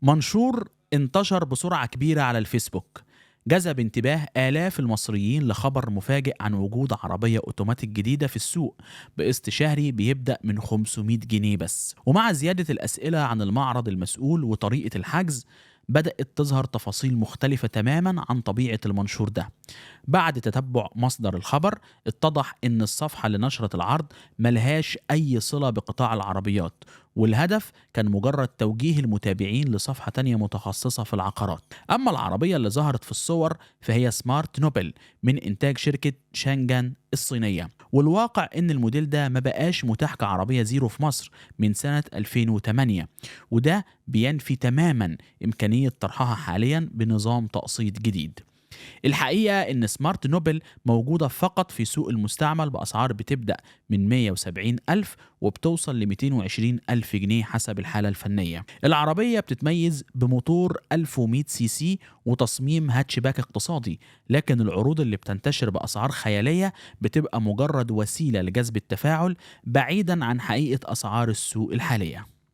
منشور انتشر بسرعة كبيرة على الفيسبوك، جذب انتباه آلاف المصريين لخبر مفاجئ عن وجود عربية أوتوماتيك جديدة في السوق بقسط شهري بيبدأ من 500 جنيه بس. ومع زيادة الأسئلة عن المعرض المسؤول وطريقة الحجز، بدأت تظهر تفاصيل مختلفة تماما عن طبيعة المنشور ده. بعد تتبع مصدر الخبر، اتضح إن الصفحة اللي نشرت العرض ملهاش أي صلة بقطاع العربيات، والهدف كان مجرد توجيه المتابعين لصفحة تانية متخصصة في العقارات. أما العربية اللي ظهرت في الصور فهي سمارت نوبل من إنتاج شركة شانجان الصينية، والواقع إن الموديل ده ما بقاش متاح كعربية زيرو في مصر من سنة 2008، وده بينفي تماما إمكانية طرحها حاليا بنظام تقسيط جديد. الحقيقة إن سمارت نوبل موجودة فقط في سوق المستعمل بأسعار بتبدأ من 170 ألف وبتوصل ل 220 ألف جنيه حسب الحالة الفنية. العربية بتتميز بموتور 1100 سي سي وتصميم هاتشباك اقتصادي، لكن العروض اللي بتنتشر بأسعار خيالية بتبقى مجرد وسيلة لجذب التفاعل بعيدا عن حقيقة أسعار السوق الحالية.